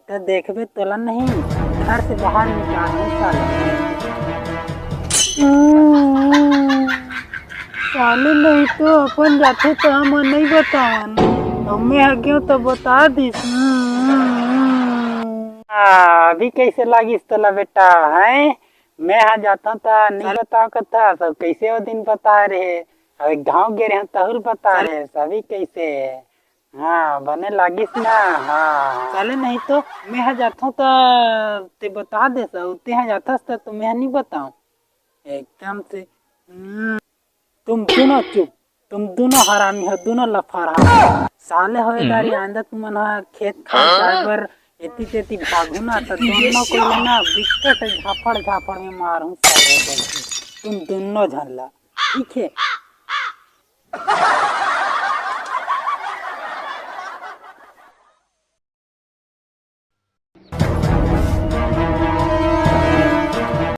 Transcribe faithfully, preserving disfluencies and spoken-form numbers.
त देखबे तोला नहीं, घर से बाहर निकाल नहीं साले। साले नहीं तो अपन जाथे त हमन नहीं बतावन, अउ मैं ह गेंव त बता दिस। आ, अभी कैसे लागिस तोला बेटा, हैं? मैं हा जाथों त नहीं बताव कथा, सब कैसे वो दिन बता रहे, अभी गाँव गे रहे तहुल बता रहे, सभी कैसे। हाँ, बने लागिस ना। हाँ, साले नहीं तो मैं हा जाथों त ते बता दे सा, ते हा जाथस त, त मैं हा नहीं बताऊं। एकदम से, हम्म, तुम दोनों चुप, तुम दोनों हरामी हो, दोनों लफर हो। साले होए दारी आंदा तुमन हा खेत खार जाए बर एती तेती भागू ना, त दोनों को ना बिकट झापड़ झापड़ में मारूं साले को। तुम दोनों झन ला, ठीक है?